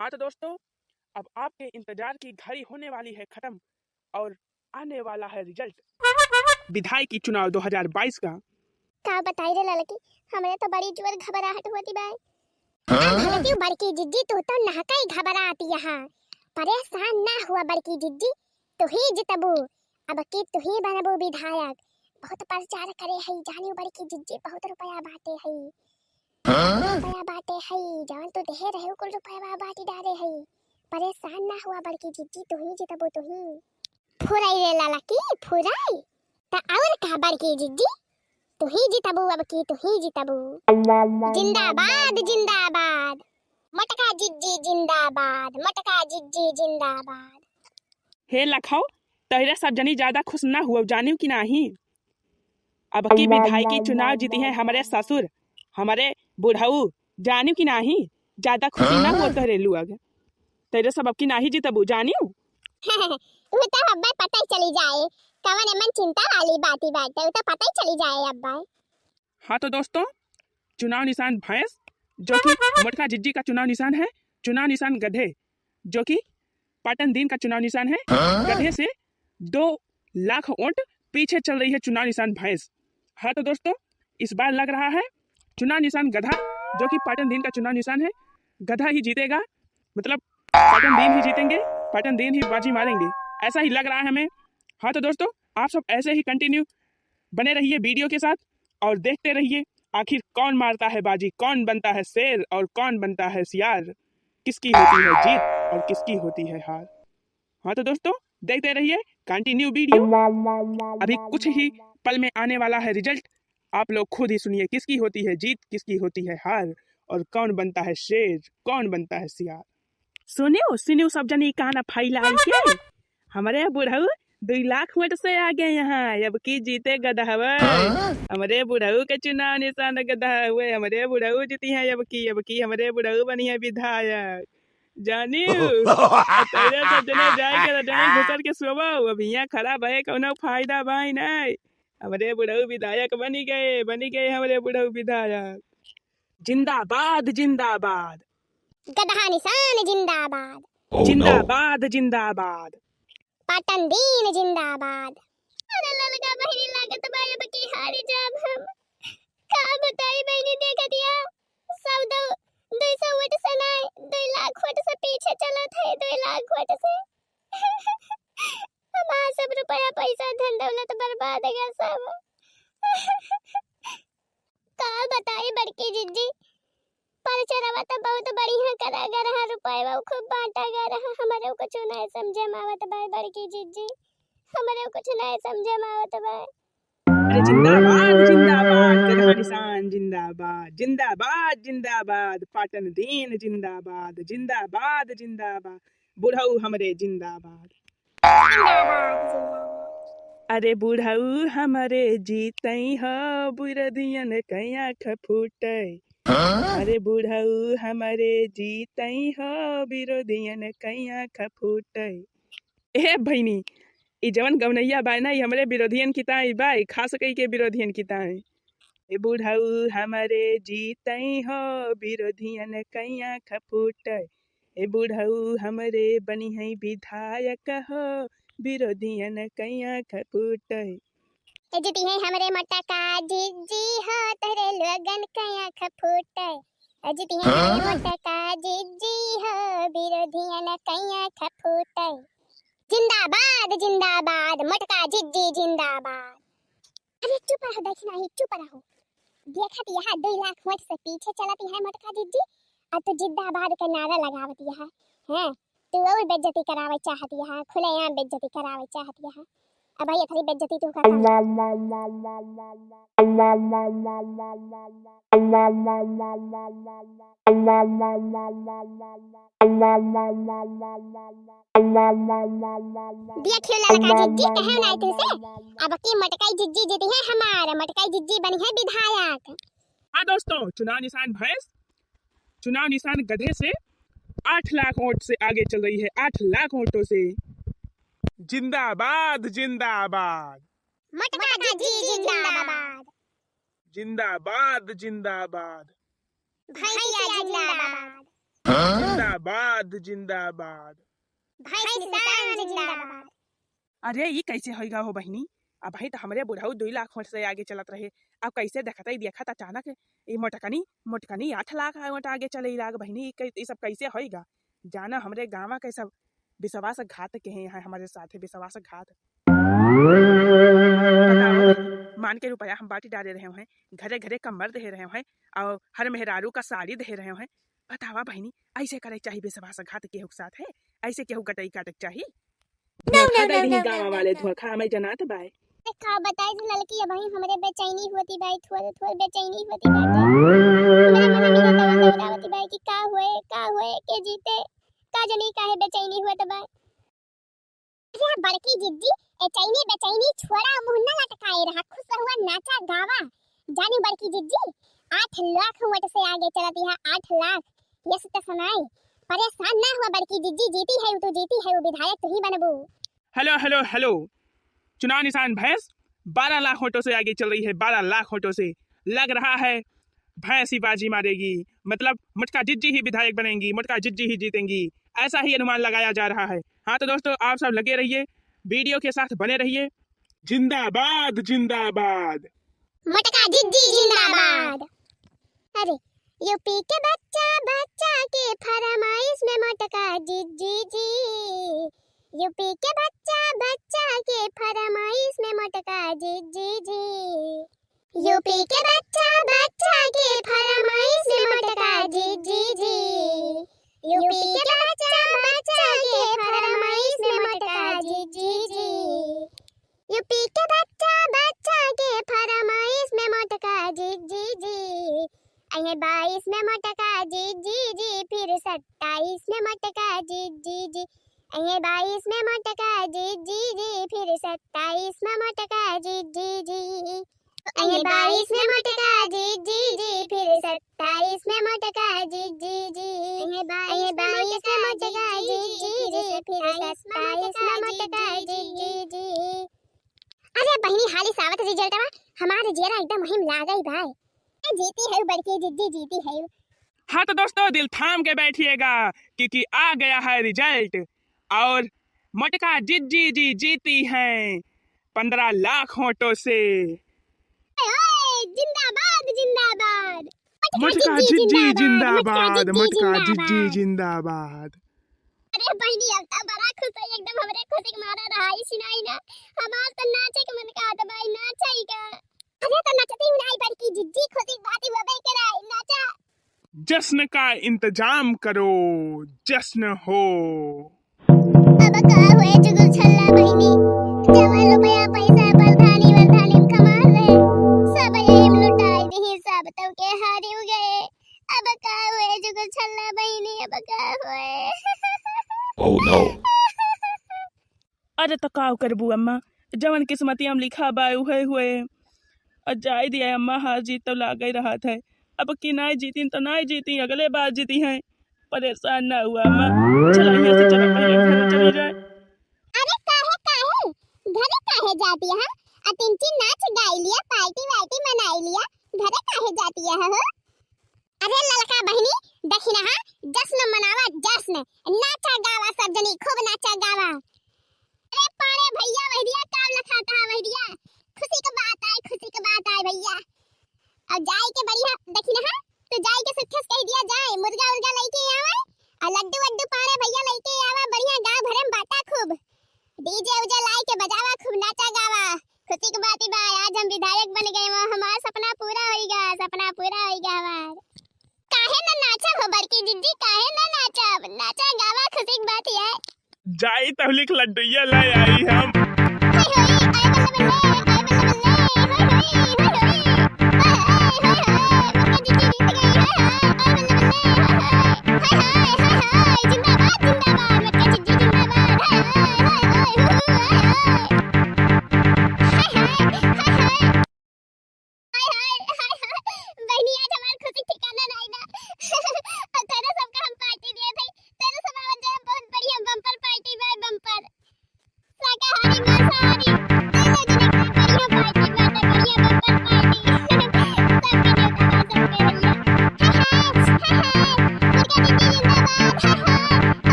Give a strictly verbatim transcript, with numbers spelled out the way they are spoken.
हाँ तो दोस्तों, अब आपके इंतजार की घड़ी होने वाली है खत्म और आने वाला है रिजल्ट विधायकी चुनाव दो हज़ार बाईस का। का बताई रे ललकी, हमरे तो बड़ी जोर घबराहट होती बा। हाँ? ललकी, बड़की जिज्जी, तू तो नहकई घबराती यहाँ। परेशान ना हुआ बड़की जिज्जी, तू ही जितबू। अब की तू ही बनबू विधायक। बहुत प्रचार करे हई, जानियो बड़की जिज्जी, बहुत रुपया बाटे हई। हाँ? रुपया बाटे हई, जवन तू देहे रहे, कुल रुपया बाटी डारे हई। परेशान ना हुआ बड़की जिज्जी, तू ही जितबू, तू ही। फुराई रे ललकी, फुराई। त और का बड़की जिज्जी, तू ही जितबू, अब की तू ही जितबू। जिंदाबाद, जिंदाबाद। मोटका जिज्जी जिंदाबाद, मोटका जिज्जी जिंदाबाद। हे लखऊ, तहरे सब जनी ज्यादा खुश ना हुआ, जानियो कि नाही? अब की विधायकी चुनाव जीती है हमरे ससुर, हमरे बुढ़ऊ, जानियो कि नाही? ज्यादा खुशी ना हुआ तहरे लोग, तहरे सब अब की नाही जीतबू, जानियो? उ तो अब्बा पता ही चली जाए, कवन एमन चिंता वाली बाती बाटे, उ तो पता ही चली जाए अब्बा। हाँ तो दोस्तों, चुनाव निशान भैंस, जो कि मोटका जिज्जी का चुनाव निशान है, चुनाव निशान गधे, जो कि पाटन दीन का चुनाव निशान है। गधे से दो लाख वोट पीछे चल रही है चुनाव निशान भैंस। हाँ तो दोस्तों, इस बार लग रहा है चुनाव निशान गधा, जो कि पाटन दीन का चुनाव निशान है। गधा ही जीतेगा, मतलब पाटन दीन ही जीतेंगे, पाटन दीन ही बाजी मारेंगे, ऐसा ही लग रहा है हमें। हाँ तो दोस्तों, आप सब ऐसे ही कंटिन्यू बने रहिए वीडियो के साथ और देखते रहिए आखिर कौन मारता है बाजी, कौन बनता है शेर और कौन बनता है सियार, किसकी होती है जीत और किसकी होती है हार। हाँ तो दोस्तों, देखते रहिए कंटिन्यू वीडियो। अभी कुछ ही पल में आने वाला है रिजल्ट, आप लोग खुद ही सुनिए किसकी होती है जीत, किसकी होती है हार और कौन बनता है शेर, कौन बनता है सियार। सुनियो, सुनियो सब जनी कान फैला के, हमरे बुढ़ऊ दुई लाख वोट से आगे यहाँ, अब की जीते गदहवा। हाँ? हमरे बुढ़ऊ के चुनाव निशान गदहा हुए, हमरे बुढ़ऊ जीती हैं अब की, अब की हमरे बुढ़ऊ बनी है विधायक। जानियो, तहरे सब जने जाए के रटनी घुसर के सोवो, अब यहाँ खड़ा भए कौनो फायदा बाई नहीं। हमरे बुढ़ऊ विधायक बनी गए, बनी गए हमरे बुढ़ऊ विधायक। जिंदाबाद, जिंदाबाद। गदहा निशान जिंदाबाद। Oh no। जिंदाबाद, जिंदाबाद। पाटन दीन जिंदाबाद। अरे ललका बहिनी, लागत बा अब की हारी जाब हम। का बताई बहिनी, देखत या सब दो, दुई सौ वोट से नाय, दुई लाख वोट से पीछे चलत है, दुई लाख वोट से। हमार सब रुपया पैसा धन दौलत बर्बाद गया सब। का बताई बड़की जिज्जी, प्रचारवा त बहुत बढ़िया करा गया रहा, रुपया खूब बांटा गया रहा, हमरे कुछ नहीं समझे में आवत बा बड़की जिज्जी, हमरे कुछ नहीं समझे में आवत बा। अरे जिंदाबाद, जिंदाबाद, गदहा निशान जिंदाबाद, जिंदाबाद, जिंदाबाद, पाटन दीन जिंदाबाद, जिंदाबाद, जिंदाबाद, बुढ़ऊ हमरे जिंदाबाद। जिंदाबाद, जिंदाबाद। अरे बुढ़ऊ हमरे जीतई हो, विरोधियन के आँख फूटै। हाँ? अरे बुढ़ऊ हमरे जीतई हो, विरोधियन के आँख फूटै। ए भैनी, ई जवन गवनैया बाय ना, ई हमरे विरोधियन की ताई बाय, खास कई के विरोधियन की ताई। ए बुढ़ऊ हमरे जीतई हो, विरोधियन के आँख फूटै। ए बुढ़ऊ हमरे बनी है विधायक हो, विरोधियन के आँख फूटै। ए जीती है हमरे मोटका जिज्जी हो, तोहरे लोगन के आँख फूटै। ए जीती है हमरे हाँ? मोटका जिज्जी हो, विरोधियन के आँख फूटै। जिंदाबाद, जिंदाबाद, मोटका जिज्जी जिंदाबाद। अरे चुप रहो, देखी नाही, चुप रहो। देखत यहाँ दुई लाख वोट से पीछे चलत यहाँ मोटका जिज्जी, अब तो जिंदाबाद के नारा लगावत यहाँ। हैं, तू और बेइज्जती करावे चाहत यहाँ, खुलेआम बेइज्जती करावे चाहत यहाँ। अब भाई, इतनी बेइज्जती तू करता है। देखियो ललका जिज्जी, कहे नाई तुमसे, अब की मोटकाई जिज्जी जीती है हमार, मोटकाई जिज्जी बनी है विधायक। हाँ दोस्तों, चुनाव निशान भैंस, चुनाव निशान गधे से आठ लाख वोट से आगे चल रही है, आठ लाख वोटों से। जिंदाबाद, जिंदाबाद। मोटका जिज्जी जिंदाबाद। जिंदाबाद, जिंदाबाद। भैंसिया जिंदाबाद। जिंदाबाद, जिंदाबाद। भैंस निषान जिंदाबाद। अरे, ई कैसे होइगा हो बहिनी? अबहीं त हमरे बुढ़ऊ दुई लाख वोट से आगे चलत रहे, अब कैसे देखत ही देखत अचानक ई मोटकनी, मोटकनी आठ लाख वोट आगे चले लाग बहिनी, ई कै-, ई सब कैसे होइगा? जाना हमरे गाँव के सब विश्वासघात के हैं, यहाँ हमरे साथ है विश्वासघात। बताओ बहिनी, मान के रुपया हम बांटी डारे रहे हैं, घरे घरे कम्बल दे रहे हैं, और हर मेहरारू का साड़ी दे रहे हैं, बतावा बहिनी, ऐसे करे के चाही विश्वासघात केहू के साथ है? ऐसे केहू गटई काटे के चाही? No, no, धोखा दे no, रही no, गाँव no, वाले, no। धोखा हमें जनात बाय। अरे का बताई रे ललकी, अबहीं हमरे बेचैनी होती बाय, थोड़े, थोड़े बेचैनी होती बाटे। हमरे मन में दौड़, दौड़ आवती बाय कि का होए, का होए, के जीते, का जनी काहे बेचैनी होत बाय। अरे बड़की जिज्जी, ए चैनी बेचैनी छोड़ा, मुँह न लटकाए रहा, खुश रहुआ, नाचा गावा। जानी बड़की जिज्जी, आठ लाख वोट से आगे चलती है, आठ लाख। यस त सुनाई, परेशान ना हुआ बड़की जिज्जी, जीती है तू, जीती है वो, विधायक तू ही बनबू। हेलो, हेलो, हेलो, चुनाव निशान भैंस बारह लाख वोटों से आगे चल रही है, बारह लाख वोटों से। लग रहा है भैंस ही बाजी मारेगी, मतलब मोटका जिज्जी ही विधायक बनेंगी, मोटका जिज्जी ही जीतेंगी, ऐसा ही अनुमान लगाया जा रहा है। हाँ तो दोस्तों, आप सब लगे रहिए, वीडियो के साथ बने रहिए। जिंदाबाद, जिंदाबाद। मोटका जिज्जी जिंदाबाद। अरे, यूपी के बच्चा, बच्चा के फरमाइश में मोटका जिज्जी जी। यूपी के बच्चा, बच्चा के फरमाइश में मोटका जिज्जी जी। यूपी के बच्चा, बच्चा के फरमाइश में मोटका जिज्जी जी। यूपी के बच्चा, बच्चा के फरमाइश में मोटका जिज्जी जी। यूपी के बच्चा, बच्चा के फरमाइश में मोटका जिज्जी जी। अइहें बाईस में मोटका जिज्जी जी, फिर सत्ताईस में मोटका जिज्जी जी। अइहें बाईस में मोटका जिज्जी जी, फिर सत्ताईस में मोटका जिज्जी जी। अइहें बाईस में मोटका जिज्जी जी, फिर सत्ताईस में मोटका जिज्जी जी। अइहें बाईस में मोटका जिज्जी जी, फिर सत्ताईस में मोटका जिज्जी जी। अरे बहिनी, हाली सावत रिजल्टवा, हमार जियरा एकदम वहीं लागई बा। ए, जीती है बड़की जिज्जी, जीती है। हाँ तो दोस्तों, दिल थाम के बैठिएगा, क्योंकि आ गया है रिजल्ट और मोटका जिज्जी जी जीती हैं पन्द्रह लाख वोटों से। ओए, ओए, जिंदाबाद, जिंदाबाद। मोटका जिज्जी जिंदाबाद, मोटका जिज्जी जिंदाबाद। अरे बहिनी, अब त बड़ा खुश है, एकदम हमरे खुशी के मारा रहा है, सुनाई ना। हमार त नाचे के मन कहत बा, नाचाई का? अरे त नचती हूँ नाई बड़की जिज्जी, खुशी के बात ही होबे करे, नाचा। जश्न का इंतजाम करो, जश्न हो। अब का हुए जुगुल छल्ला बहिनी, जवन रुपया पैसा प्रधानी वरधानी में कमा रहे, सब यही में लुटाई दिही, सब तो के हारी गए। अब का हुए जुगुल छल्ला बहिनी, अब का हुए? Oh no। अरे त का करबू अम्मा, जवन किस्मतिया में लिखा बा उहे हुए। अब जाए दिया अम्मा, हार जीत तो लागे रहत है। अब की नाई जीतिन तो नाई जीती, अगले बार जीती हैं। परेशान ना हुआ अम्मा, चला यहाँ से, चला पहले घर चली जाए। अरे काहे, काहे? घरे काहे जाती है? आ तिनची नाच गाई लिया, पार्टी वार्टी मनाई लिया, घरे काहे जाती है हो? अरे ललका बहिनी, देखी ना, हाँ, जश्न मनावा, जश्न। नाचा गावा सब जनी, खूब नाचा गावा। अरे पाड़े भैया, वहरिया काम लखाता है, वहरिया। खुशी के बात आए, खुशी के बात आए भैया। अब जाए के बढ़िया, देखी ना, हाँ, तो जाए के सुखे से कह दिया जाए, मुर्गा उर्गा लेके आवे, और लड्डू वड्डू पाड़े भैया लेके आवा, बढ़िया गाँव भरे में बांटा खूब। डीजे उजे लाई के बजावा, खूब नाचा गावा। खुशी की बात ही बा, आज हम विधायक बन गए, वो हमारा सपना पूरा होइगा, सपना पूरा होइगा हमार। काहे ना नाचब हो बड़की जिज्जी, काहे ना नाचब? नाचा गावा, खुशी की बात ही है। जाई तहलिक लड्डुइया ले आई हम।